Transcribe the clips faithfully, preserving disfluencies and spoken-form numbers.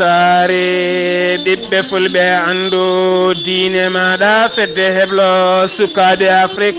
Taari ɓiɓɓe fulɓe, anndu diine maaɗa, fedde heblo sukaaɓe Afrik.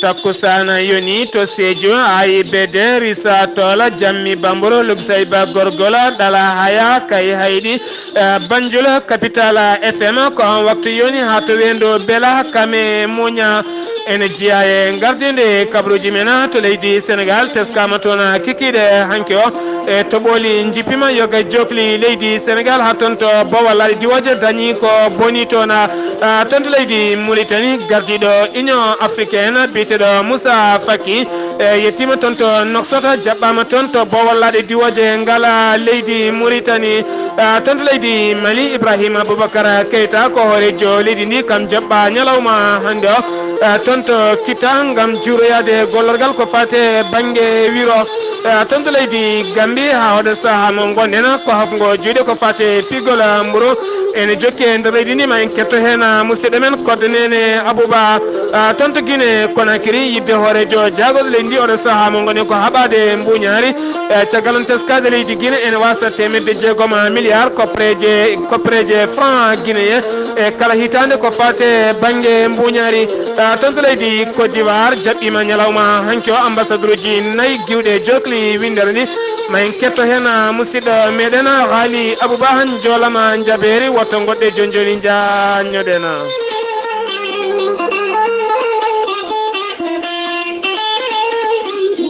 Takkusaana yoni to Seejo, A I B D, Risa Toola, Jammi Bamburo, Lugsayba Gorgola, Ɗala Haya, Kay Hayɗi, eh, Banjul, Capital F M. Ko on waktu yoni haa to Weendo Bela, Kame Muña. Ene jeyaa e gardinde kabaruuji men to leydi Senegaal, teskaama toon kikiiɗe hanki o. E toɓooli njippima, yoga jokli leydi Senegaal haa toon to Bowal Laaɗe Diwooje, dañi ko boni toon, ah, toon to leydi Muritani. Gardiiɗo Union Africaine biyeteeɗo Moussa Faki, e yettiima toon to Nouakchott, jaɓɓaama toon to Bowal Laaɗe Diwooje ngal leydi Muritani. Ah, toon to leydi Mali, Ibrahima Boubacar Keita ko hooreejo leydi ndi, kam jaɓɓaa ñalawma hannde o. Eh, toon to Kita ngam juuroyaade gollorgal ko faati e bannge wiro. Eh, toon to leydi Gambi, haa oɗo sahaa mo ngonɗen, ko hakkungo juuɗe ko faati e pigol mburu. Ene jokki e nder leydi ndi, ma en ketto heen, ah, musidɗo men Kodde Neene Abuba. Ah, toon to Gine Konakiri, yiɗde hooreejo jaagorɗe leydi ndi, oɗo sahaa mo ngonɗen ko haɓaade mbuuñaari. Eh, caggal noon, teskaade leydi Gine ene waasa teemedde jeegom milliard koppereeje, koppereeje franc guinéen. E kala hitaande ko faati e bannge mbuuñaari. Ah, toon to leydi Côte d'Ivoire, jaɓɓiima ñalawma hanki o, ambassadeur uji nayi giwɗe jokli winndere ndi. Ma en ketto heen, ah, musidɗo meɗen, ah, Haali Abouba, han joolama njabeeri, woto ngoɗɗe jooni jooni njaññoɗen.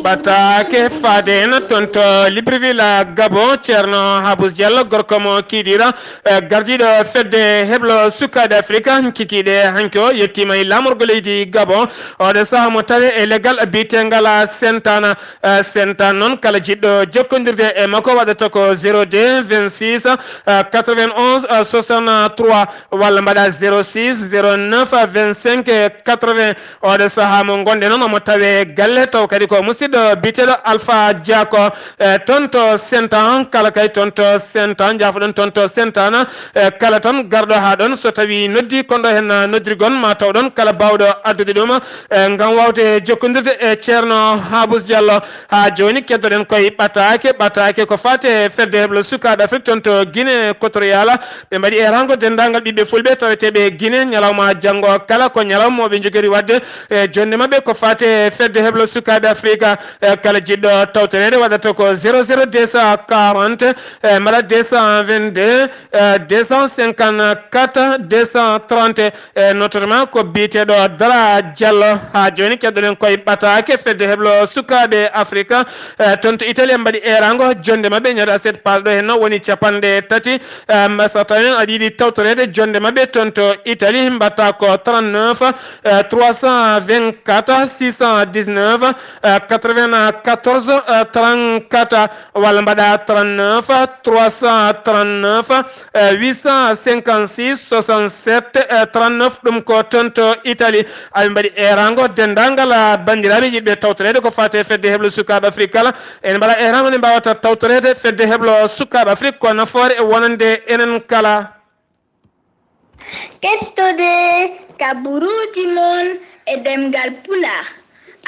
Ɓataake faade en toon to Libreville, Gabon, Ceerno Habous Diallo, gorko mo Kidira, eh, gardiiɗo fedde heblo sukaaɓe Afrika, kikiiɗe hanki o, yettiima e laamorgo leydi Gabon. Oɗo sahaa mo tawi e leggal biyeteengal Sentana. Eh, Sentana noon, kala jiɗɗo jokkondirde e makko waɗata ko zéro deux vingt-six, eh, quatre-vingt-onze, eh, soixante-trois, walla mbaɗa zéro six zéro neuf vingt-cinq quatre-vingts. Oɗo sahaa mo ngonɗen noon, omo tawee galle, taw kadi ko musidɗo biyeteeɗo Alpha Diako, eh, toon to Sentana, kala kay toon to Sentana, njaafoɗon toon to Sentana, eh, kala toon garɗo haa ɗoon, so tawii noddi kon ɗo heen, ah, noddirgon, ma taw ɗoon kala baawɗo addude ɗum, eh, ngam waawde jokkondirde e Ceerno Habous Diallo. Haa jooni keddoɗen koye ɓataake, ɓataake ko faati e fedde heblo sukaaɓe Afrik toon to Guinée Équatoriale. Ɓe mbaɗi eeraango denndaangal ɓiɓɓe fulɓe taweteeɓe e Guinée ñalawma janngo kala, ko ñalawma mo ɓe njogori waɗde e jonnde maɓɓe ko faati e fedde heblo sukaaɓe Afrika. E kala jiɗɗo tawtoreede waɗata ko zéro zéro deux cent quarante, e mbaɗa deux cent vingt-deux, e deux cent cinquante-quatre, deux cent trente, e notamment ko biyeteeɗo Dara Diallo. Haa jooni keddoɗen koye ɓataake fedde heblo sukaaɓe Afrika, e toon to Italie, mbaɗi eeraango jonnde maɓɓe ñande aset paasɗo heen, woni capanɗe tati. Eh, so tawii noon aɗa yiɗi tawtoreede jonnde maɓɓe toon to Italie, mbaɗta ko trente-neuf, eh, trois cent vingt-quatre, six cent dix-neuf, eh, quatre-vingt-quatorze, eh, trente-quatre, walla mbaɗa trente-neuf, trois cent trente-neuf, eh, huit cent cinquante-six, soixante-sept, eh, trente-neuf, ɗum ko toon to Italie. Aɓe mbaɗi eeraango denndaangal, ah, banndiraaɓe yiɗɓe tawtoreede ko faati e fedde heblo sukaaɓe Afrik kala. Ene mbaɗa eeraango nde mbaawata tawtoreede fedde heblo sukaaɓe Afrik ko nafoore e wonande enen kala. Kettode kabaruuji mon e ɗemngal Pulaar,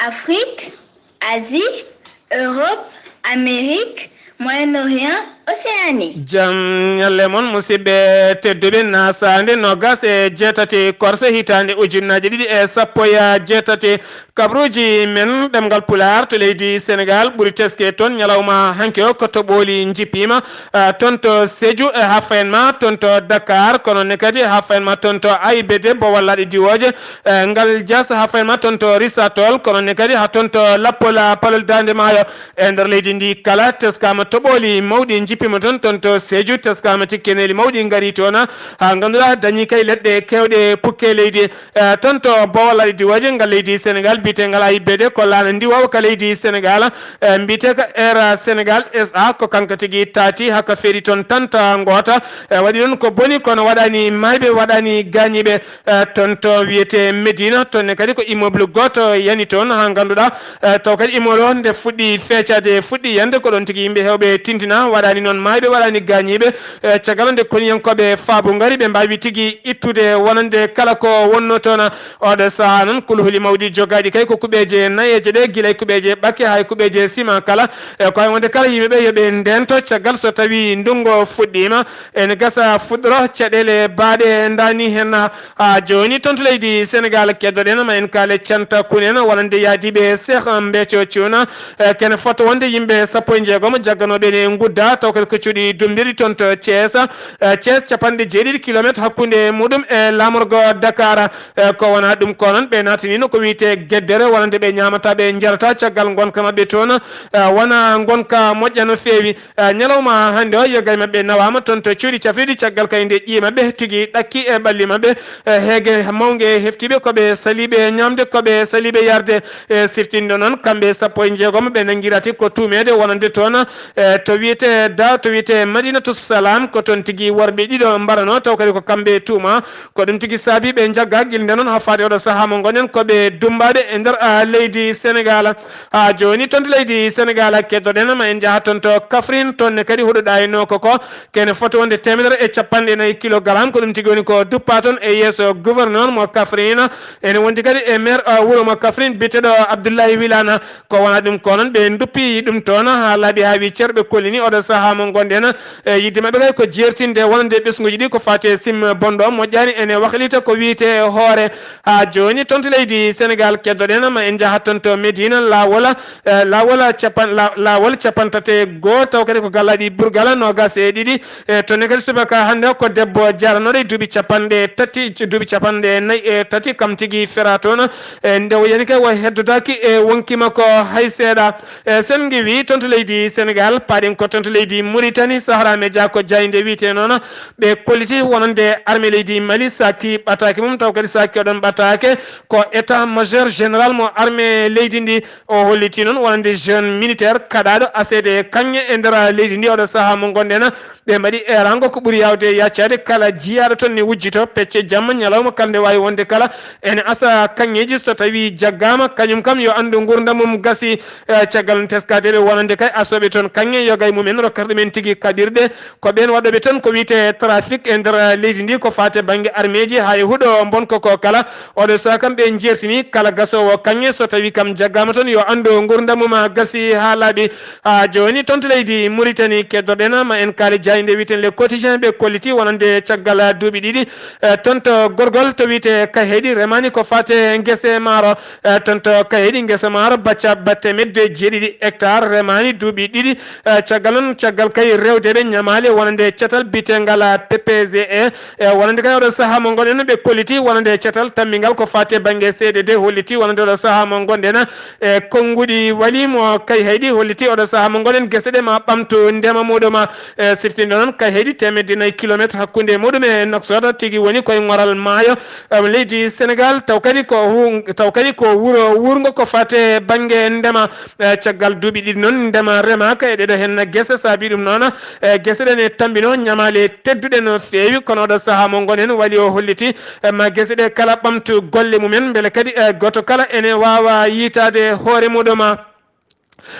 Afrik, Asie, Europe, Amérique, Moyen-Orient, Océanie. Jam ñalle mon, musidɓe tedduɓe, nasaande noogas e jeetati korse hitaande ujunnaji ɗiɗi e sappo e jeetati. Kabaruuji men ɗemngal Pulaar to leydi Senegaal ɓuri teske toon ñalawma hanki o ko toɓooli njippiima, ah, toon to Sédhiou e haa fayen ma toon to Dakar, kono ne kadi haa fayen ma toon to A I B D Bowal Laaɗe Diwooje, eh, Ngal Dias, haa fayen ma toon to Risatol, kono ne kadi haa toon to Lappola Palol Daande Maayo. E nder leydi ndi kala teskaama toɓooli mawɗi njippiima toon, toon to Sédhiou teskaama tikkeneeli mawɗi ngarii toon, haa ngannduɗaa dañii kay leɗɗe keewɗe pukke leydi. Eh, toon to Bowal Laaɗe Diwooje ngal leydi Senegaal, biyeteengal A I B D ko laana ndiwoowa ka leydi Senegaal, eh, mbiyeteeka Air Senegal S A, ko kanko tigi taati haa ka feeri toon tanta ngoota. Eh, waɗi ɗoon ko boni, kono waɗaani maayɓe, waɗaani gaañiiɓe. Eh, toon to wiyetee Médina, toon ne kadi ko immeuble gooto yani toon, haa ngannduɗaa, eh, taw kadi immeuble o nde fuɗɗi feecaade, fuɗɗi yande, ko ɗoon tigi yimɓe heewɓe tintinaa, waɗaani noon maayɓe, waɗaani gaañiiɓe. E caggal nde koniyankooɓe Faabu ngari, ɓe mbaawi tigi ittude wonande kala ko wonno toon. Oɗo sahaa noon, kulhuli mawɗi jogaaɗi kay ko kuɓeeje nayeeje ɗe, gila e kuɓeeje ɓakke haa e kuɓeeje sima kala. E ko hay wonde kala yimɓe ɓe yo ɓe ndeento caggal so tawii ndunngu fuɗɗiima. Ene gasa fuɗɗoro caɗeele baaɗe ndaani heen. Haa jooni toon to leydi Senegaal keddoɗen ma en kaale canta kunen wonande yaadiiɓe Seex Mbeeco Cuuna. E kene fota wonde yimɓe sappo e jeegom jagganooɓe ne ngudda taw kadi ko cuuɗi dummbiri toon to Cees. E Cees capanɗe jeeɗiɗi kilometre hakkunde muɗum e laamorgo Dakar. E ko wona ɗum ko noon ɓe naataniino ko wiyetee geddere wonande ɓe ñaamata ɓe njarata caggal ngonka maɓɓe toon. E wona ngonka moƴƴa no feewi. E ñalawma hannde o, yoga e maɓɓe nawaama toon to cuuɗi cafriɗi caggal kay nde ƴiye maɓɓe tigi ɗakki e ɓalli maɓɓe. E heege mawnge heftiiɓe ko ɓe saliiɓe ñaamde, ko ɓe saliiɓe yarde. E siftinde noon, kamɓe sappo e jeegom ɓe nanngiraa tigi ko tuumeede wonande toon, e to wiyetee da, to wiyetee Madinatu Salaam, ko toon tigi worɓe ɗiɗo mbaranoo, taw kadi ko kamɓe tuuma. Ko ɗum tigi saabi ɓe njagga gilnde noon haa faade oɗo sahaa mo ngonɗen ko ɓe dummbaaɓe e nder, a, leydi Senegaal. Haa jooni toon to leydi Senegaal keddoɗen ma en njaha toon to Kaffrine, toon ne kadi huɗo ɗaynoo ko ko kene foti wonde teemedere e capanɗe nayi kilogaram, ko ɗum tigi woni ko duppaa toon e yeeso gouverneur mo Kaffrine. Ene wondi kadi e maire, a, wuro mo Kaffrine biyeteeɗo Abdoulaye Wilane. Ko wona ɗum ko noon ɓe nduppi ɗum toon haa laaɓi haa wi cer, ɓe kollini oɗo sahaa mo ngonɗen. E yidde maɓɓe kay ko jeertinde wonande ɓesnguuji ɗi ko faati e sim bonɗo moƴƴaani ene waklita ko wiyetee hoore. Haa jooni toon to leydi Senegaal keddoɗen ma en njaha toon to Medina laawol, e, laawol capan-, la-, laawol capantate goo taw kadi ko gallaaɗi burgal noogas e ɗiɗi. E toon ne kadi subaka hannde o ko debbo jaranooɗo e duuɓi capanɗe tati, duuɓi capanɗe nayi e tati kam tigi feraa toon. E nde o yani kay o heddotaaki e wonkii makko hay seeɗa. E sen ngiwii toon to leydi Senegaal, paaɗen ko toon to leydi Muritani, Sahara Media ko jaaynde wiyetee noon. Ɓe kolliti wonande armée leydi Mali saakti ɓataake mum, taw kadi saakti oɗon ɓataake ko état major général mo armée leydi ndi. O holliti noon wonande jeune militaire kaɗaaɗo aseede kaŋŋe e nder leydi ndi oɗo sahaa mo ngonɗen. Ɓe mbaɗi eeraango ko ɓuri yaawde yaccaade kala jiyaaɗo toon ne wujjito pecce jamma ñalawma kala nde waawi wonde kala. Ene asa kaŋŋeeji so tawii jaggaama, kañum kam yo anndu nguurndam mum gasi. E, caggal teskaade ɓe wonande kay asooɓe toon kaŋŋe yoga e mumen rokkata ɗumen tigi kaɓirɗe. Ko ɓeen waɗooɓe tan ko wiyetee trafic e nder leydi ndi ko faati bannge armeeji haa e huɗo mbonko ko kala. Oɗo sahaa kam ɓe njeertini kala gasoowo kaŋŋe so tawii kam jaggaama toon yo anndu nguurndam mum gasi haa laaɓi. Haa jooni toon to leydi Muritani keddoɗen ma en kaali jaaynde wiyeten Le Quotidien, ɓe kolliti wonande caggal duuɓi ɗiɗi, e, toon to gorgol to wiyetee Kayhayɗi remaani ko faati ngese maaro. E, toon to Kayhayɗi ngesa maaro bacca batte medde jeeɗiɗi hectare remaani duuɓi ɗiɗi. E, caggal noon, caggal kay rewde ɓe ñamaali wonande catal biyeteengal P P G E. E, wonande kay oɗo sahaa mo ngonɗen ɓe kolliti wonande catal tammingal ko faati bannge C D D holliti wonande oɗo sahaa mo ngonɗen e konnguɗi wali mo Kayhayɗi holliti oɗo sahaa mo ngonɗen gese ɗe ma ɓamtu ndema muɗum. E, siftinde noon Kayhayɗi teemedde nayi kilometre hakkunde muɗum e Nouakchott tigi woni koye ŋoral maayo, e, leydi Senegaal, taw kadi ko hu-, taw kadi ko wuro wuurngo ko faati bannge ndema. E, caggal duuɓi ɗiɗi noon ndema remaaka e ɗeɗo heen gese, saabi ɗum noon, e, gese ɗe ne tammbinoo ñamaale tedduɗe no feewi, kono oɗo sahaa mo ngonɗen wali o holliti, e, ma gese ɗe kala ɓamtu golle mumen, mbele kadi, e, gooto kala ene waawa yiytaade hoore muɗum.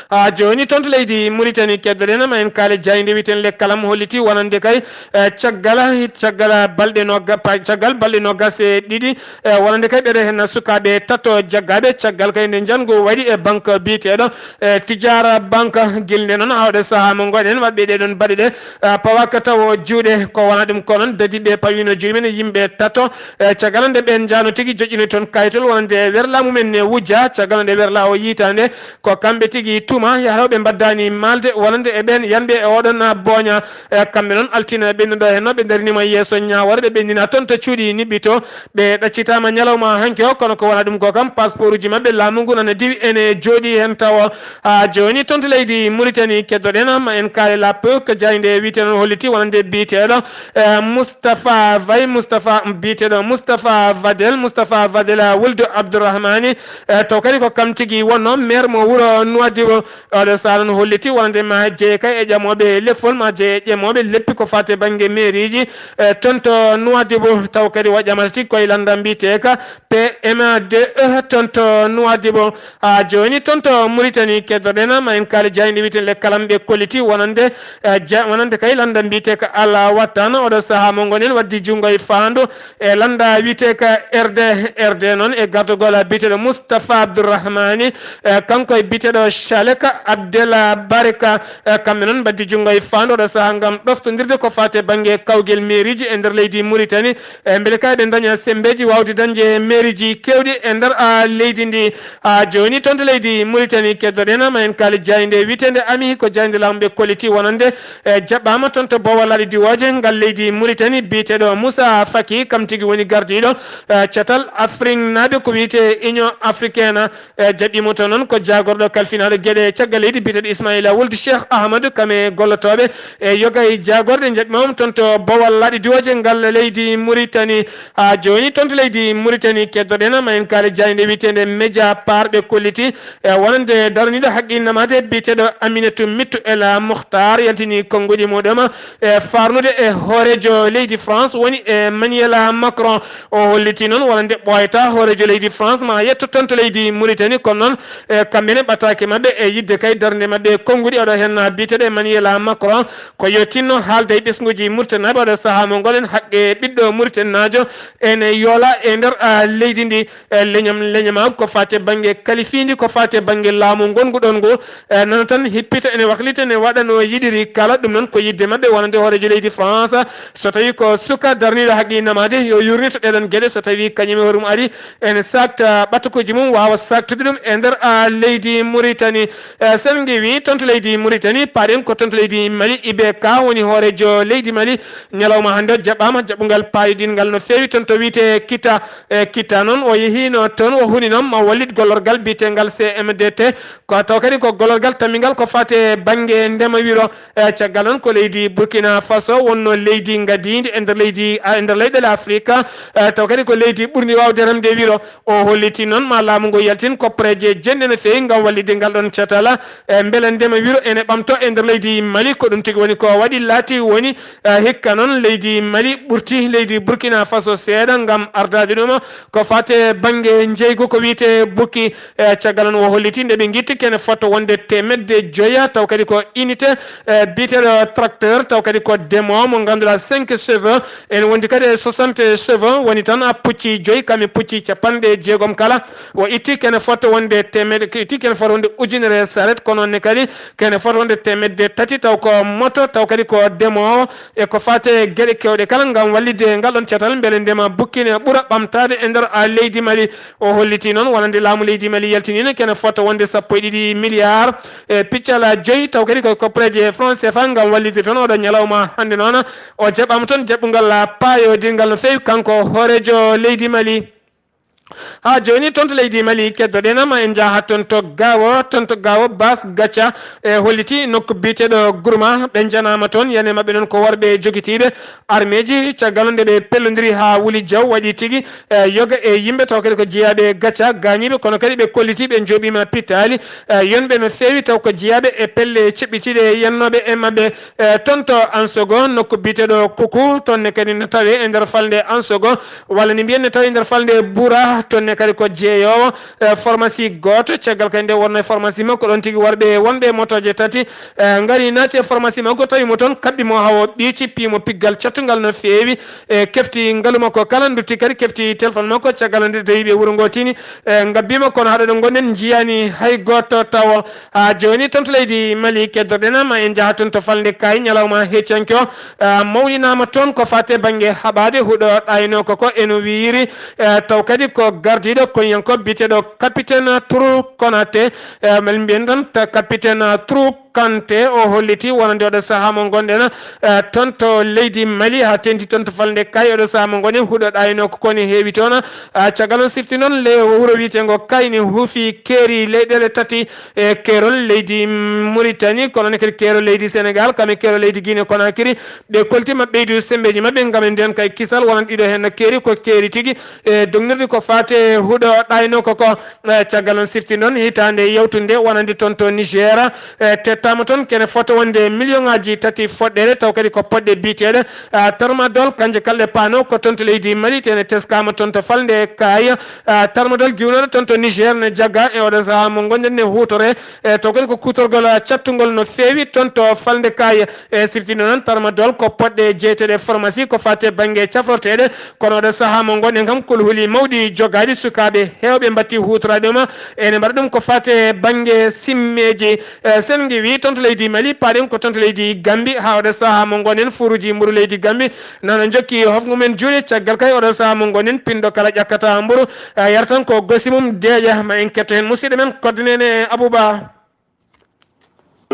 Haa jooni toon to leydi Muritani keddoɗen ma en kaali jaaynde wiyeten Le Kalam holliti wonande kay, e, caggal, caggal balɗe nogga-, pa-, caggal balɗe noogas e ɗiɗi, e, wonande kay ɓeɗo heen sukaaɓe tato jaggaaɓe caggal kay nde njanngu waɗi e banque biyeteeɗo, e, Tijara Banque. Gilnde noon haa oɗo sahaa mo ngonɗen waɗɓe ɗee ɗoon baɗe ɗe, e, pawaaka tawo juuɗe. Ko wona ɗum ko noon dadiiɓe pawiino juuɗe men e yimɓe tato, e, caggal nde ɓeen njaano tigi joƴƴino toon kayitol wonande werlaa mumen ne wujja, caggal nde werlaa o yiytaande. Ko kamɓe tigi tuma yahrooɓe mbaddaani maalde wonande e ɓeen yanɓe e oɗon booña. E, kamɓe noon altine ɓennuɗo heen no ɓe ndariniima yeeso ñaawoore, ɓe ɓennina toon to cuuɗi niɓɓito. Ɓe ɗaccitaama ñalawma hanki o, kono ko wona ɗum ko kam, passeport uji maɓɓe laamu ngu nana diwi ene jooɗi heen tawo. Haa jooni toon to leydi Muritani keddoɗen ma en kaali lappe ko jaaynde wiyetee noon holliti wonande biyeteeɗo, e, Moustapha Vay, Moustapha biyeteeɗo Moustapha Vadel, Moustapha Vadel, a, wuldu Abdourahmani, e, taw kadi ko kam tigi wonno maire mo wuro Nouadhibou. Oɗo saha noon holliti wonande ma jeeya ka e ƴamooɓe lefol ma jeeya e ƴamooɓe leppi ko faati e bannge mairieji, e, toon to Nouadhibou, taw kadi wa ƴamata tigi koye lannda mbiyetee ka P M A D E toon to Nouadhibou. Haa jooni toon to Mauritanie keddoɗen ma en kaali jaaynde wiyetee le Kalam ɓe kolliti wonande, e, ja-, wonande kay lannda mbiyetee ka Al Wattan. Oɗo saha mo ngonɗen waddi junngo e faandu e lannda wiyetee ka R D, R D noon e gardagol biyeteeɗo Moustapha Abdourahmani, e, kanko e biyeteeɗo Chalek Abdel Barka, e, kamɓe noon mbaddi junngo e faandu oɗo saha ngam ɗoftondirde ko faati e bannge kawgel mairieji e nder leydi Mauritanie, e, mbele kay ɓe ndaña semmbeeji waawde dañde mairieji keewɗi e nder, a, leydi ndi. Haa jooni toon to leydi Mauritanie keddoɗen ma en kaali jaaynde wiyeteende Ami ko jaaynde laamu ɓe kolliti wonande, e, jaɓɓaama toon to Bowal Laaɗe Diwooje ngal leydi Mauritanie biyeteeɗo Moussa Faki, kam tigi woni gardiiɗo, e, catal Afrinaaɓe ko wiyetee Union Africaine, e, jaɓɓiimo toon noon ko jaagorɗo kalfinaaɗo geɗe caggal leydi biyeteeɗo Ismaila Wuld Cheikh Ahmad, kam e gollotooɓe e yoga e jaagorɗe jaɓɓiima toon to Bowal Laaɗe Diwooje ngal leydi Mauritanie. Haa jooni toon to leydi Mauritanie keddoɗen ma en kaali jaaynde wiyeteende Mediapart ɓe kolliti, e, wonande daraniiɗo haqqe innamaaje biyeteeɗo Aminata Mittu El Mukhtar yaltini konnguɗi muɗum e faarnude e hooreejo leydi France woni Emmanuel Macron. O holliti noon wonande ɓooyata hooreejo leydi France ma yetto toon to leydi Mauritanie, kono noon, e, kamɓe ne ɓataake maɓɓe e yiɗde kay darnde maɓɓe konnguɗi oɗo heen biyeteeɗo Emmanuel Macron ko yo tinno haalda e ɓesnguuji Mauritanie oɗo saha mo ngonɗen haqqe ɓiɗɗo Mauritanie ene yoola e nder, a, leydi ndi. E, leñam, leñamaagu ko faati e bannge kalifiindi, ko faati e bannge laamu ngonngu ɗoon ngu, e, nana tan hippita ene waklita ene waɗa no yiɗiri kala. Ɗum noon ko yiɗde maɓɓe wonande hooreejo leydi France. So tawii ko suka darniiɗo haqqe innamaaje yo yurnito ɗeɗon geɗe, so tawii kañum e hoore mum ari ene saakta ɓatakuuji mum waawa saaktude ɗum e nder, a, leydi Mauritanie. E, so en ngewi toon to leydi Mauritanie, paaɗen ko toon to leydi Mali, I B K woni hooreejo leydi Mali. Ñalawma hannde o jaɓɓaama jaɓɓungal paayodingal no feewi toon to wiyetee Kita. E, Kita noon o yehiino toon o huni noon ma wallit gollorgal biyeteengal C M D T, ko taw kadi ko gollorgal tammingal ko faati e bannge ndema wiro. E, caggal noon ko leydi Burkina Faso wonnoo leydi ngadiindi e nder leydi, a, e nder leyɗeele Afrika, e, taw kadi ko leydi ɓurndi waawde remde wiro. O holliti noon ma laamu ngu yaltin koppareeje jeɗɗe no feewi ngam wallitde ngal ɗoon catal, e, mbele ndema wiro ene ɓamto e nder leydi Mali. Ko ɗum tigi woni ko waɗi laati woni, e, hikka noon leydi Mali ɓurti leydi Burkina Faso seeɗa ngam ardaade ɗum ko faati e bannge njeygu ko wiyetee bukki. E, caggal noon o holliti nde ɓe ngitti kene fota wonde teemedde joya, taw kadi ko unité, e, biyeteeɗo tracteur, taw kadi ko ndemoowo mo ngannduɗaa cinq chevaux, ene wondi kadi e soixante chevaux, woni tan a pucci joyi, kam e pucci capanɗe jeegom kala. O itti kene fota wonde teemedde, itti kene fota wonde ujunere saret, kono ne kadi kene fota wonde teemedde tati, taw ko moto, taw kadi ko ndemoowo, e ko faati e geɗe keewɗe kala ngam wallitde ngal ɗoon catal, mbele ndema bukki ne ɓura ɓamtaade e nder, a, leydi Mali. O holliti noon wonande laamu leydi Mali yaltiniino kene fota wonde sappo e ɗiɗi milliard e piccal joyi, taw kadi koye koppareeje franc C F A ngam wallitde toon oɗo ñalawma hannde noon. O jaɓɓaama toon jaɓɓungal paayodingal no feewi kanko hooreejo leydi Mali. Haa jooni toon to leydi Mali keddoɗen ma en njaha toon to Gaawo, toon to Gaawo Bas Gacca e holliti nokku biyeteeɗo Gurma. Ɓe njanaama toon, yane maɓɓe noon ko worɓe jogitiiɓe armeeji. Caggal nde ɓe pellondiri haa wuli jaw waɗi tigi, e, yoga e yimɓe taw kadi ko jeyaaɓe Gacca gaañiiɓe, kono kadi ɓe kolliti ɓe njooɓiima pitaali, e, yonɓe no feewi taw ko jeyaaɓe e pelle ceɓɓitiiɗe yennooɓe e maɓɓe. E, toon to Ansogo, nokku biyeteeɗo Kuku, toon ne kadi ne tawee e nder falnde Ansogo, walla ne mbiyen ne tawee e nder falnde Bura, toon ne kadi ko jeeyoowo, e, pharmacie gooto, caggal kadi nde wonnoo e pharmacie makko, ɗoon tigi worɓe wonɓe e motooje tati, e, ngari naati e pharmacie makko, tawi mo toon, kaɓɓi mo haa o ɓiici, pii mo piggal cattungal no feewi, e, kefti ngalu makko kala, ndutti kadi kefti téléphone makko, caggal nde tawi ɓe wuro ngo tini, e, ngabbii mo, kono haa ɗo ɗo ngonɗen njiyaani hay gooto tawo. Haa jooni toon to leydi Mali keddoɗen ma en njaha toon to falnde Kaay ñalawma heccanke o, e, mawninaama toon ko faati e bannge haɓaade huɗo ɗaynooka ko eno wiyiri, e, taw kadi ko gardiiɗo koñyanko biyeteeɗo capitaine Tourou Konaté, e, mel mbiyen tan ta-, capitaine Tourou Kante o holliti wonande oɗo sahaa mo ngonɗen, eh, toon to leydi Mali, haa teeŋti toon to falnde Kaayi. Oɗo sahaa mo ngonɗen huɗo ɗaayno ko koni heewi toon. Ah, caggal on sifti noon le wuro wiyeteengo Kaayi ne huufi keeri leyɗeele tati, e keerol leydi Mauritanie, kono ne kadi keerol leydi Sénégal, kam e keerol leydi Guinée Conakry. Ɗe kolti maɓɓe ɓeydu sembeeji maɓɓe ngam e ndeen kay kisal wonande ɗiɗo heen keeri ko keeri tigi. E dognirɗi ko faati e huɗo ɗaayno ko ko Eh, caggal on sifti noon hitaande yawtunde wonande toon to Niger, eh, tettaama toon kene fota wonde million ŋaaji tati foɗɗere, taw kadi ko poɗɗe biyeteeɗe, ah, tramadol, kanje kala ɗe paano ko toon to leydi Mali, tene teskaama toon to falnde Kaayi, ah, tramadol giwnooɗo toon to Niger ne jagga e oɗo sahaa mo ngonɗen ne huutore, eh, taw kadi ko kuutorgol, ah, cattungol no feewi toon to falnde Kaayi. E sifti noon tramadol ko poɗɗe jeyeteeɗe pharmacie ko faati e bannge cafrorteeɗe. Kono oɗo sahaa mo ngonɗen kam, kulhuli mawɗi jogaaɗi sukaaɓe heewɓe mbaɗti huutoraade ɗum. Ene mbaɗa ɗum ko faati e bannge simmeeji. Eh, sen ngi wi toon to leydi Mali, paaɗen ko toon to leydi Gambi, haa oɗo sahaa mo ngonɗen fuuruuji mburu leydi Gambi nana njokki hofngu men juuɗe. Caggal kay oɗo sahaa mo ngonɗen, pinɗo kala ƴakkata mburu, eh, yartan ko gosi mum deeƴa. Ma en ketto heen musidɗo men Kodde Neene Abouba.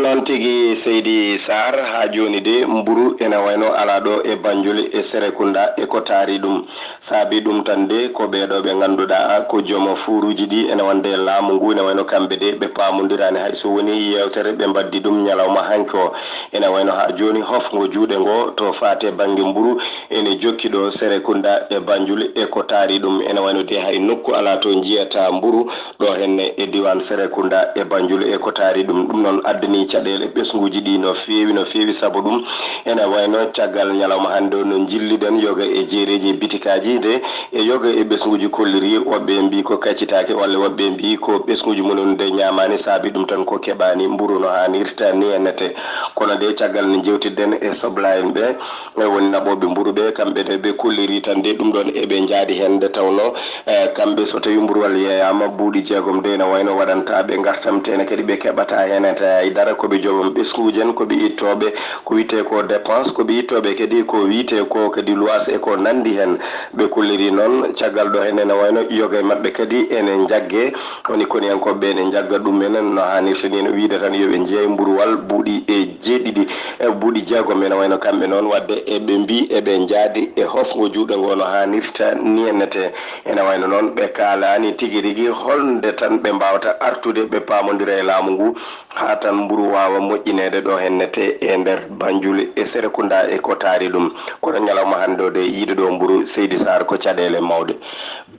Noon tigi, Seydi Saar, haa jooni de, mburu ene wayno alaa ɗo e Banjul e Serekunda e ko taari ɗum. Saabii ɗum tan de, ko ɓeeɗo ɓe ngannduɗaa ko joom fuuruuji ɗi ene wonde e laamu ngu, ene wayno kamɓe de, ɓe paamondiraani hay so wonii yeewtere, ɓe mbaddi ɗum ñalawma hanki o. Ene wayno haa jooni hofngo juuɗe ngo to faati e bannge mburu ene jokki ɗo Serekunda e Banjul e ko taari ɗum. Ene wayno de hay nokku alaa to njiyataa mburu ɗo henne e diiwaan Serekunda e Banjul e ko taari ɗum. Ɗum noon addanii caɗeele ɓesnguuji ɗii no feewi, no feewi, sabu ɗum ene wayno caggal ñalawma hannde o no njilliɗen yoga e jeereeji e bitikaaji de, e yoga e ɓesnguuji kolliri, woɓɓe mbii ko kaccitaake, walla woɓɓe mbii ko ɓesnguuji mum en de ñaamaani, saabii ɗum tan ko keɓaani mburu no haanirta ni ennete. Kono de caggal nde njewtiɗen e soblaa en ɓe, e woni naɓooɓe mburu ɓe, kamɓe de ɓe kolliri tan de ɗum ɗoon eɓe njaadi heen, nde tawnoo, eh, kamɓe so tawii mburuwal yeeyaama buuɗi jeegom de ene wayno waɗantaa ɓe ngartam, tee ne kadi ɓe keɓataa heen hay dara, ko ɓe joomam ɓesnguuji en, ko ɓe ittooɓe ko wiyetee ko dépense, ko ɓe ittooɓe kadi ko wiyetee ko kadi luwaas e ko nanndi heen. Ɓe kolliri noon caggal ɗo heen ene wayno yoga e maɓɓe kadi ene njagge, woni koniyankooɓe ɓe ene njagga ɗum en no haanirta ni, no wiyde tan yo ɓe njiyay mburuwal buuɗi e jeeɗiɗi, e buuɗi jeegom ene wayno kamɓe noon, waɗde eɓe mbii eɓe njaadi e hofngo juuɗe ngo no haanirta ni ennete. Ene wayno noon ɓe kaalaani tigi rigi holnde tan ɓe mbaawata artude ɓe paamondira e laamu ngu haa tan mburu waawa moƴƴineede ɗo hennete e nder Banjul e Serekunda e ko taari ɗum. Kono ñalawma hannde o de, yiide ɗo mburu, Seydi Saar, ko caɗeele mawɗe.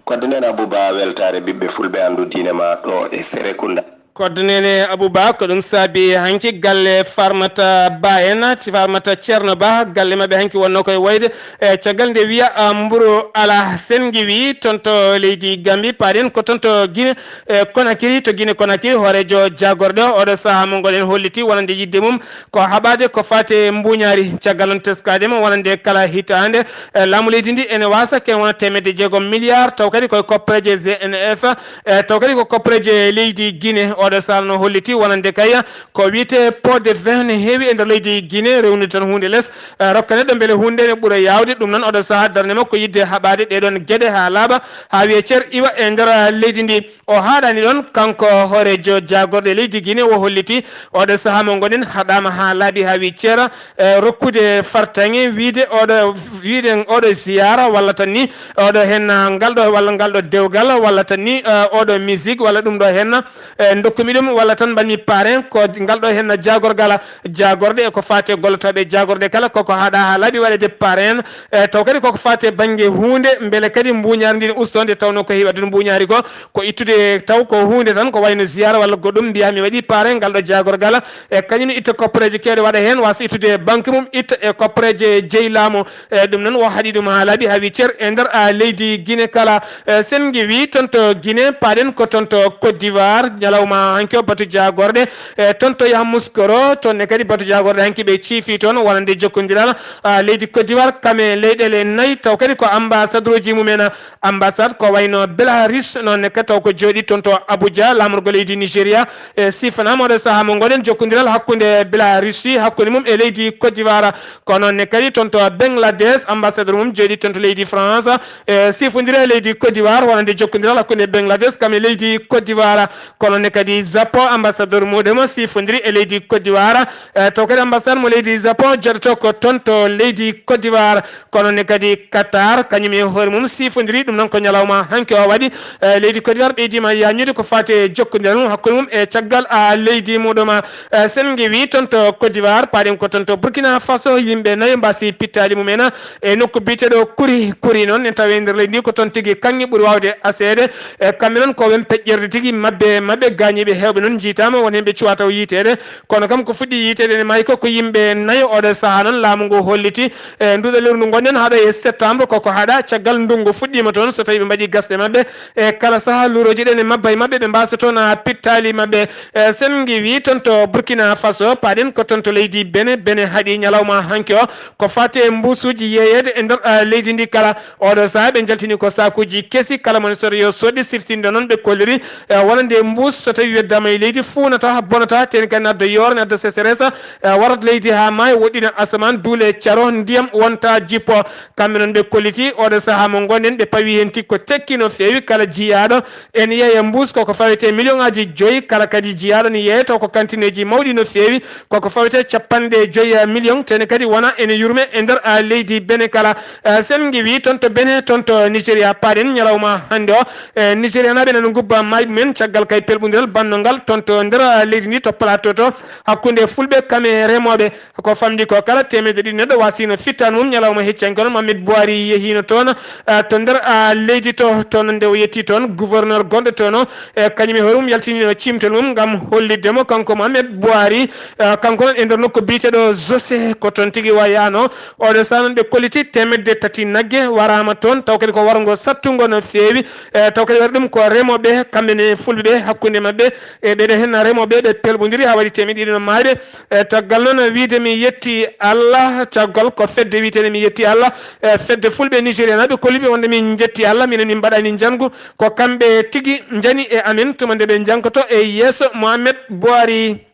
Kodde Neene Abouba, weltaare ɓiɓɓe fulɓe, anndu diine ma ɗo e Serekunda. Kodde Neene Abouba, ko ɗum saabi hanki galle Farmata Ba en, Farmata Ceerno Ba, galle maɓɓe hanki wonno koye wayde, e caggal nde wiya, ah, mburu alaa. Sen ngiwi toon to leydi Gambi, paaɗen ko toon to Guinée, e Conakry, to Guinée Conakry, hooreejo jaagorɗe o, oɗo sahaa mo ngoɗen holliti wonande yiɗde mum ko haɓaade ko faati e mbuuñaari. Caggal noon teskaade mo wonande kala hitaande, e laamu leydi ndi ene waasa ken wona teemedde jeegom milliard, taw kadi koye koppareeje G N F, e taw kadi ko koppareeje leydi Guinée. Oɗo sahaa no holliti wonande kay ko wiyetee pot de vin ne heewi e nder leydi Guinée, rewnude tan huunde les, e rokka neɗɗo mbele huunde nde ne ɓura yaawde. Ɗum noon oɗo sahaa darnde makko yiɗde haɓaade ɗee ɗoon geɗe haa laaɓa, haa wiye cer iwa e nder leydi ndi. O haaɗaani ɗoon, kanko hooreejo jaagorɗe leydi Guinée, o holliti oɗo sahaa mo ngoɗen haɗaama haa laaɓi haa wi ceera, e rokkude fartaŋŋe wiyde oɗo, wiyde oɗo ziyaara walla tan ni oɗo heen ngal ɗo walla ngal ɗo dewgal walla tan ni, e, oɗo musique walla ɗum ɗo heen, e, ndokkumi ɗum walla tan mbaɗmi parrain ko ngal ɗo heen jaagorgal jaagorɗe e ko faati e gollotooɓe jaagorɗe kala, koko haaɗa haa laaɓi waɗeede parrain, e taw kadi koko faati e bannge huunde, mbele kadi mbuuñaari ndi ne usto, nde tawnoo ko heewi addude mbuuñaari ko, ko ittude taw ko huunde tan, ko wayno ziyaara walla goɗɗum, mbiyaa mi waɗii parrain ngal ɗo jaagorgal, e kañum ne itta koppareeje keewɗe waɗa heen, waasa ittude banque mum, itta e koppareeje jeyi laamu, e ɗum noon o haɗi ɗum haa laaɓi, haa wi cer e nder, a, leydi Guinée kala. E, sen ngiwi toon to Guinée, paaɗen ko toon to Côte d'Ivoire, ñalawma hanki o batu jaagorɗe, e, toon to Yamoussoukro, toon ne kadi batu jaagorɗe hanki ɓe ciifi toon wonande jokkondiral, a, leydi Côte d'Ivoire, kam e leyɗeele nayi, taw kadi ko ambassadeur uji mum en, ambassade ko wayno Belarus, noon ne kadi taw ko jooɗi toon to Abuja, laamorgo leydi Nigeria, e, sifanaama oɗo sahaa mo ngoɗen jokkondiral hakkunde Belarus, hakkunde mum e leydi Côte d'Ivoire, ko noon ne kadi toon to Bangladesh, ambassadeur mum jooɗi toon to leydi France, e, sifondire e leydi Côte d'Ivoire, wonande jokkondiral hakkunde Bangladesh kam e leydi Côte d'Ivoire, ko noon ne kadi Japon, ambassadeur muɗum sifondiri e leydi Côte d'Ivoire. Eh, taw kadi ambassade mo leydi Japon joɗoto ko toon to leydi Côte d'Ivoire. Kono ne kadi Qatar, kañum e hoore mum sifondiri. Ɗum noon ko ñalawma hanki o waɗi. Eh, leydi Côte d'Ivoire ɓeydima yañude ko fati e jokkondiral mum hakkunde mum e caggal, ah, leydi muɗum. Eh, sen ngewi toon to Côte d'Ivoire, paaɗen ko toon to Burkina Faso, yimɓe nayo mbasi pittali mumen e nokku biyeteɗo Kuri. Kuri noon ne tawe nder leydi ndi ko toon tigi kaŋŋe ɓuri wawde aseede. E kamɓe noon ko wen peƴƴerde tigi mabbe, mabbe gañiiɓe heewɓe noon jiitaama, won heen ɓe cuwaa taw yiiteede. Kono kam ko fuɗɗi yiiteede ne maayi ko, ko yimɓe nayo. Oɗo sahaa noon laamu ngu holliti, e nduɗo lewru ndu ngonɗen haɗo e septembre, koko haɗa caggal ndungu fuɗɗiima toon, so tawi ɓe mbaɗi gasɗe maɓɓe. E kala sahaa luurooji ɗe ne mabba e maɓɓe, ɓe mbasa toon, a, pittali maɓɓe. E sen ngewi toon to Burkina Faso, paaɗen ko toon to leydi Bene. Bene haɗi ñalawma hanki o ko fati e mbuusuuji yeeyeede e nder, a, leydi ndi kala. Oɗo sahaa ɓe njaltini ko saakuuji kesi, kala mone sodo yo soodi, siftinde noon ɓe kolliri, e, wonande mbuus so tawi weddaama e leydi fuunata, bonata, teni kadi ne adda yooro, ne adda sécheresse, e, warata leydi haa maayo, woɗɗina asamaan, duule caro, ndiyam wonta jippo. Kamɓe noon ɓe kolliti oɗo sahaa mo ngonɗen, ɓe pawi heen tigi ko tekki no feewi. Kala jiyaaɗo ene yeeya mbuus koko fawete million aji joyi, kala kadi jiyaaɗo ne yeeya taw ko kantineeji mawɗi no feewi, koko fawete capanɗe joyi million, tene kadi wona ene yurme e nder, a, leydi Bene kala. Eh, sen ngewi toon to Bene, toon to Nigeria, paaɗen ñalawma hannde o. Eh, Nigerianaaɓe nana ngubba maayɓe men caggal kay pelɓondiral bannogal toon to nder, ah, leydi ndi to plateau to, hakkunde fulɓe kam e remooɓe. Ko famɗi ko kala teemedde ɗiɗi neɗɗo wasino fittan mum ñalawma heccanke on. Mamed Buhari yehino toon, ah, to nder, ah, leydi to, toon nde o yetti toon gouverneur gonɗo toon o, eh, kañum e hoore mum yaltinino cimtol mum ngam hollitde mo kanko Mamed Buhari, ah, kanko noon e nder nokku biyeteɗo Jose, ko toon tigi wayano. Oɗo sahaa noon ɓe kolliti teemedde tati nagge waraama toon, taw kadi ko warngo sattungo no feewi. Eh, taw kadi waɗi ɗum ko remooɓe, kamɓe ne fulɓe ɓe, hakkunde maɓɓe. E ɓeɗo hen remooɓe ɓe pelɓondiri haa waɗi teemedde ɗiɗi no maayɓe. E caggal noon wiyde mi yetti Allah, caggal ko fedde wiyeteende mi yetti Allah, e fedde fulɓe nigérianaaɓe kolliɓe wonde min jetti Allah, minen min mbaɗani njanngu, ko kamɓe tigi njani e amen tuma nde ɓe njanngoto e yeeso Mohamed Buhari.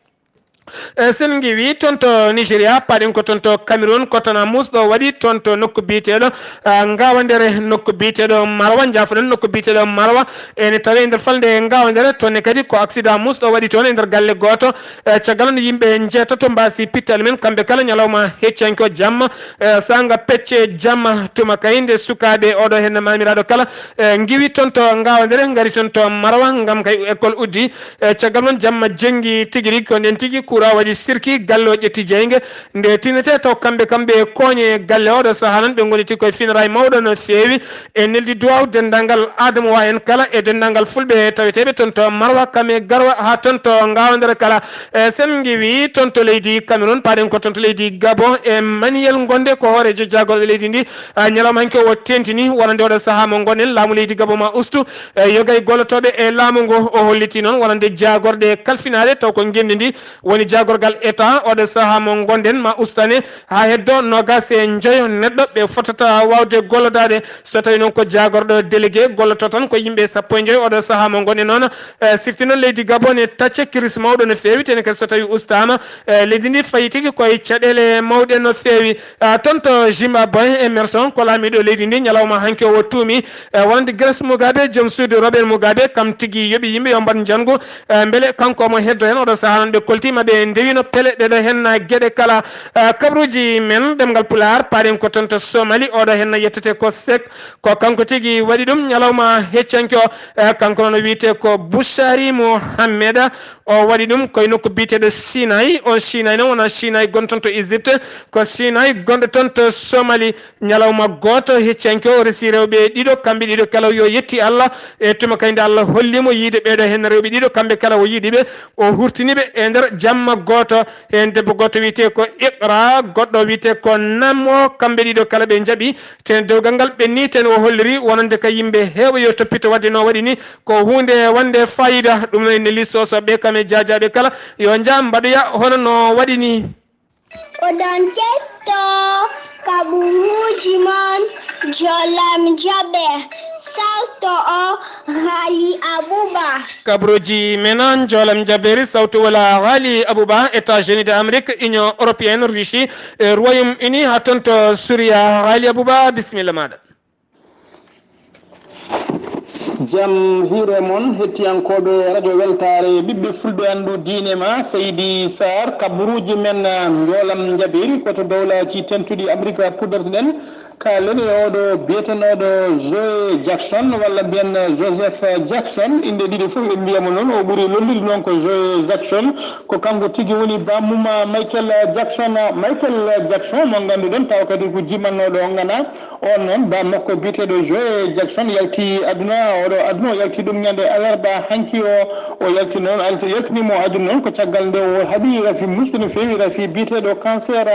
E sen ngewi toon to Nigeria, paaɗen ko toon to Cameroun, ko toon a musɗo waɗi toon to nokku biyeteeɗo, ah, Ngawandere, nokku biyeteeɗo Marwa, njaafoɗen nokku biyeteeɗo Marwa, ene tawe e nder falnde Ngawandere, toon ne kadi ko accident musɗo waɗi toon e nder galle gooto. E caggal noon yimɓe njeetato mbaasi pittali men, kamɓe kala ñalawma heccanke o jamma, e saanga pecce jamma, tuma kay nde sukaaɓe oɗo heen maamiraaɗo kala, e ngiwi toon to Ngawandere, ngari toon to Marwa, ngam kay école uddi. E caggal noon jamma jenngi tigi rigi, ko nden tigi courant waɗi sirki, galle o ƴetti jeynge. Nde tinnete taw kamɓe, kamɓe e kooñe galle oɗo sahaa noon ɓe ngoniti koye finray mawɗo no feewi. E neldi duwaw denndaangal Adama wa en kala e denndaangal fulɓe taweteeɓe toon to Marwa, kam e Garwa haa toon to Ngawandere kala. E sen ngiwi toon to leydi Cameroun, paaɗen ko toon to leydi Gabon e Maniyel Gonde ko hooreejo jaagorɗo leydi ndi. A, ñalawma hanki o tentini wonande oɗo sahaa mo ngonɗen laamu leydi Gabon ma ustu, e, yoga e gollotooɓe e laamu ngu. O holliti noon wonande jaagorɗe kalfinaaɗe taw ko ngenndi ndi woni jaagorgal État. Oɗo sahaa mo ngonɗen ma ustane haa heddo noogaas e njoyo neɗɗo ɓe fotata waawde gollodaade. So tawi noon ko jaagorɗo délégué golloto tan ko yimɓe sappo e njoyo. Oɗo sahaa mo ngonɗen noon, e, sifti noon leydi Gabon e tacce kiris mawɗo no feewi, tene kadi so tawi ustaama, e, leydi ndi fayi tigi koye caɗeele mawɗe no feewi. Ah, toon to Zimbabwe, Emerson ko laamiiɗo leydi ndi, ñalawma hanki o tuumi, eh, wonande Grace Mugabe, joom suudu Robert Mugabe, kam tigi yoɓi yimɓe yo mbaɗ njanngu, eh, mbele kanko omo heddo heen. Oɗo sahaa noon ɓe koltiima, ɓe ndewino pele ɗeɗo heen, ah, geɗe kala. Ah, kabaruuji men ɗemngal Pulaar, paaɗen ko toon to Somali, oɗo heen yettete ko Sek, ko kanko tigi waɗi ɗum ñalawma heccanke o. Eh, kanko noon o wiyetee ko Bushari Mohamed. O waɗi ɗum koye nokku biyeteeɗo Sinai. On Sinai noon wonaa Sinai gonɗo toon to Égypte, ko Sinai gonɗo toon to Somali. Ñalawma gooto heccanke o resi rewɓe ɗiɗo, kamɓe ɗiɗo kala yo yetti Allah. E tuma kay nde Allah holli mo yiide ɓeeɗo heen rewɓe ɗiɗo, kamɓe kala o yiɗi ɓe, o hurtini ɓe e nder jamma gooto. Heen debbo gooto wiyetee ko Iqra, goɗɗo wiyetee ko Namo, kamɓe ɗiɗo kala ɓe njaɓi. Ten dewgal ngal ɓenni, ten o holliri wonande ka yimɓe heewɓe yo toppito waɗde no waɗi ni. Ko huunde wonde fayida, ɗum no ene lisso so ɓe kam e jaajaaɓe kala, yo njaam mbaɗoya hono no waɗi ni. Oɗon ketto kaɓuruuji mon, Jolam Jaɓe, sawto o Ghali Abuba. Kaɓuruuji men, Jolam Jaɓeeri, sawto wala Ghali Abuba, États-Unis d'Amérique, Union Européenne, Russie, e Royaume-Uni, haa toon to Suria. Ghali Abuba, bisimilla maaɗa. Jam hiire mon, hettiyankooɓe Radio Weltaare, ɓiɓɓe fulɓe anndu diine ma, Seydi Sarr, kaburuuji men, ah, njoolam njaɓiri, ko to dowlaaji tentuɗi Amerika puɗɗortoɗen. Kaalen e oɗo biyetenooɗo Joe Jackson, walla mbiyen Joseph Jackson, innde ɗiɗi fof ɓe mbiya mo noon, o ɓuri lollude noon ko Joe Jackson, ko kanko tigi woni bammum Michael Jackson. Michael Jackson mo ngannduɗen, tawa kadi ko jimannooɗo ngana, on noon, ba makko biyeteeɗo Joe Jackson yalti aduna, oɗo aduna o yalti ɗum ñande alarba hanki o, o yalti noon, yalti-, yaltini mo aduna noon ko caggal nde o haɓi rafi musde no feewi, rafi biyeteeɗo cancer.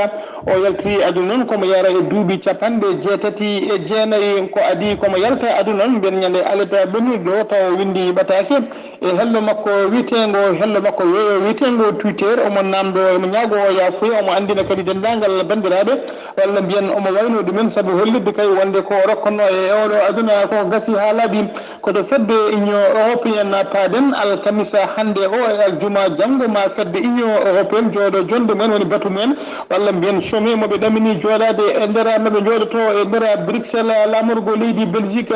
O yalti aduna noon komo yara e duuɓi capanɗe jeetati e jeenayi, ko adii komo yalta aduna noon, mbiyen ñande alarba ɓennuɗo tawa o winndi ɓataake. E hello makko wiyeteengo, hello makko weeyo wiyeteengo Twitter, omo naamndo, omo ñaago o yaafuya, omo anndina kadi denndaangal banndiraaɓe, walla mbiyen omo wayno ɗumen, sabu hollirde kay wonde ko o rokkonnoo e oɗo aduna ko gasi haa laaɓi. Ko to fedde Union Européenne paaɗen alkamisa hannde o e aljuma janngo, ma fedde Union Européenne jooɗo jonnde mumen woni batu mumen, walla mbiyen sommet mo ɓe ɗamini jooɗaade e nder, ma ɓe njooɗoto e nder Bruxelles, laamorgo leydi Belgique.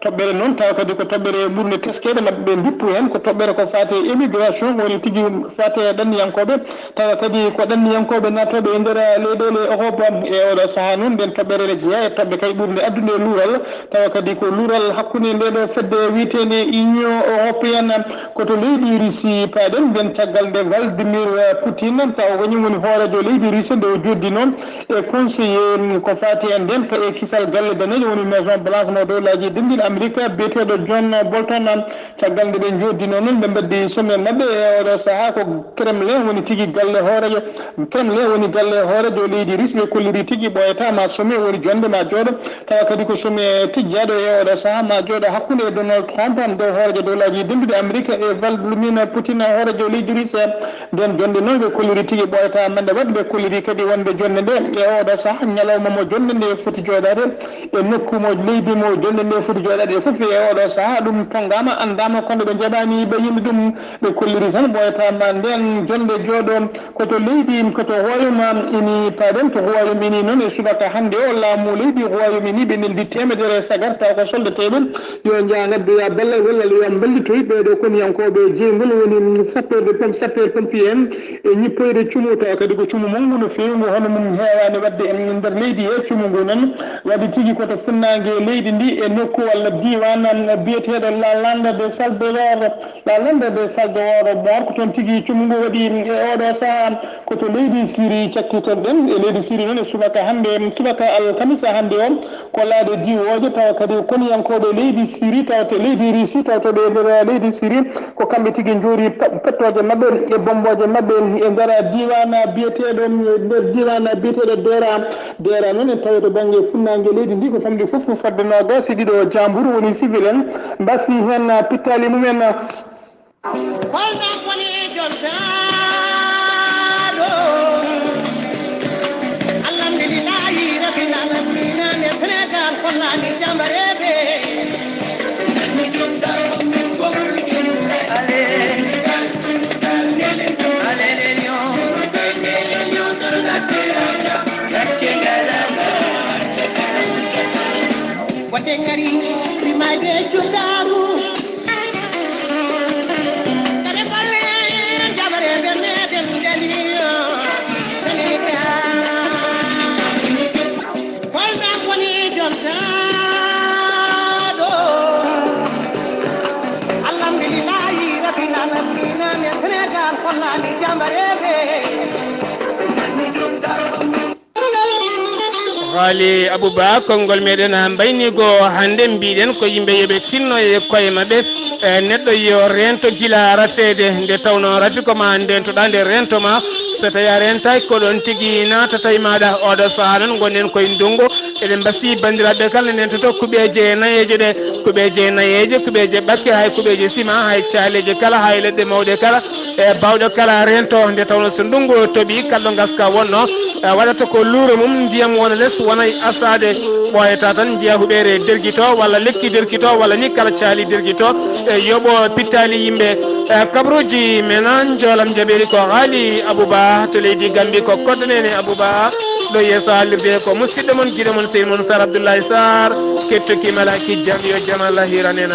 Toɓɓere noon, tawa kadi ko toɓɓere ɓurnde teskeede, maɓɓe ɓe mbippu heen, ko toɓɓere ko faati e immigration, woni tigi faati e ɗanniyankooɓe, tawa kadi ko ɗanniyankooɓe naatooɓe e nder leyɗeele Europe. E oɗo sahaa noon, nden toɓɓere ene jeyaa e toɓɓe kay ɓurnde addude e luural, tawa kadi ko luural hakkunde nde ɗo fedde wiyeteende Union Européenne, ko to leydi Russie paaɗen, nden caggal nde Vladimir Poutine, tawa ko kañum woni hooreejo leydi Russie nde o jooɗdinoo e conseiller ko faati e ndento e kisal galle daneejo woni Maison Blanche mo dowlaaji denɗiɗi Amerika, biyeteeɗo John Bolton. Caggal nde ɓe njooɗdinoo noon, ɓe mbaddi sommet maɓɓe e oɗo sahaa ko Kremlin woni tigi galle hooreejo. Kremlin woni galle hooreejo leydi Russie, ɓe kolliri tigi ɓooyata ma sommet woni jonnde ma jooɗo. Tawa kadi ko sommet tijjaaɗo e oɗo sahaa ma jooɗo hakkunde e Donald Trump, nde hooreejo dowlaaji denɗuɗi Amerika, e Vladimir Poutine, hooreejo leydi Russie. Nden jonnde noon ɓe kolliri tigi ɓooyata mande waɗde, ɓe kolliri kadi wonde jonnde nde e oɗo sahaa ñalawma mo jonnde nde foti jooɗaade e nokku mo leydi mo jonnde nde foti jooɗaade e fof e oɗo sahaa ɗum tonngaama, anndaama, kono ɓe njaɓaani ɓe yimɓe ɗum. Ɓe kolliri tan ɓooyata ma nden jonnde jooɗo ko to leydi, ko to Royaume Uni paaɗen. To Royaume Uni noon e subaka hannde o, laamu leydi Royaume Uni ɓe neldi teemedere sagar taw ko soldateeɓe. Yo njaa ngaddoya ballal walla yo mballitoy ɓeeɗo koniyankooɓe jeyngol woni sappeurde pom-, sapeur pompier en e ñippoyde cumu, tawa kadi ko cumu manngu no feewi ngu hono mum heewaani waɗde e nder leydi he. Cumu ngu noon waɗi tigi ko to funnaange leydi ndi e nokku walla diiwaan biyeteeɗo La Lande de Salvador. La Lande de Salvador Mor ko toon tigi cumu ngu waɗi e oɗo sahaa. Ko to leydi Siri cakkitorɗen. E leydi Siri noon e subaka hannde, subaka alkamisa hannde o, ko laaɗe diwooje, tawa kadi koniyankooɓe leydi Siri, tawa to leydi Russie, tawa to ɓe nder leydi Siri, ko kamɓe tigi njoori pe-, pettooje maɓɓe e bommbooje maɓɓe e nder diiwaan biyeteeɗo, e nder diiwaan biyeteeɗo Dera. Dera noon en tawi to bannge funnaange leydi ndi ko famɗi fof fodde noogaas e ɗiɗo jaamburu woni civil en mbasi heen pittaali mumen. Kolɗo woni jontaaɗo? Alhamdulillahi rabbil alamina, ne Senegal kollaani jambareede. Wonde ngari, rimayde cundaaru. Haali Abou Ba, konngol meɗen mbaynigo hannde, mbiɗen ko yimɓe yoɓe tinno e koye maɓɓe. E neɗɗo yo reento gila rafeede, nde tawno rafi ko ma ndentoɗa, nde reento ma. So tawi a reentaaki, ko ɗon tigi naatata e maɗa. Oɗo sahaa noon ngonɗen koye ndungu, eɗen mbasi banndiraaɓe kala ndentoto kuɓeeje nayeeje ɗe, kuɓeeje nayeeje, kuɓeeje ɓakke, hay kuɓeeje sima, hay caaleeje kala, hay leɗɗe mawɗe kala, e baawɗe kala reento. Nde tawno so ndungu toɓi, kalɗo ngaska wonno, e, waɗata ko luuro mum, ndiyam wona les, wona e asaade, ɓooyata tan, njiya huɓeere dergito, walla lekki dergito, walla ni kala caali dergito, e, yoɓo pittaali yimɓe. E, kabaruuji men, njoolam jaɓeeri ko haali Abou Ba to leydi Gambie, ko koddanene Abou Ba, ɗo yeeso haalirde ko musidɗo mon, giɗo mon, sehil mon Sar Abdoulaye Sarr, kettoki malaki jam, yo jam Allah hiran en.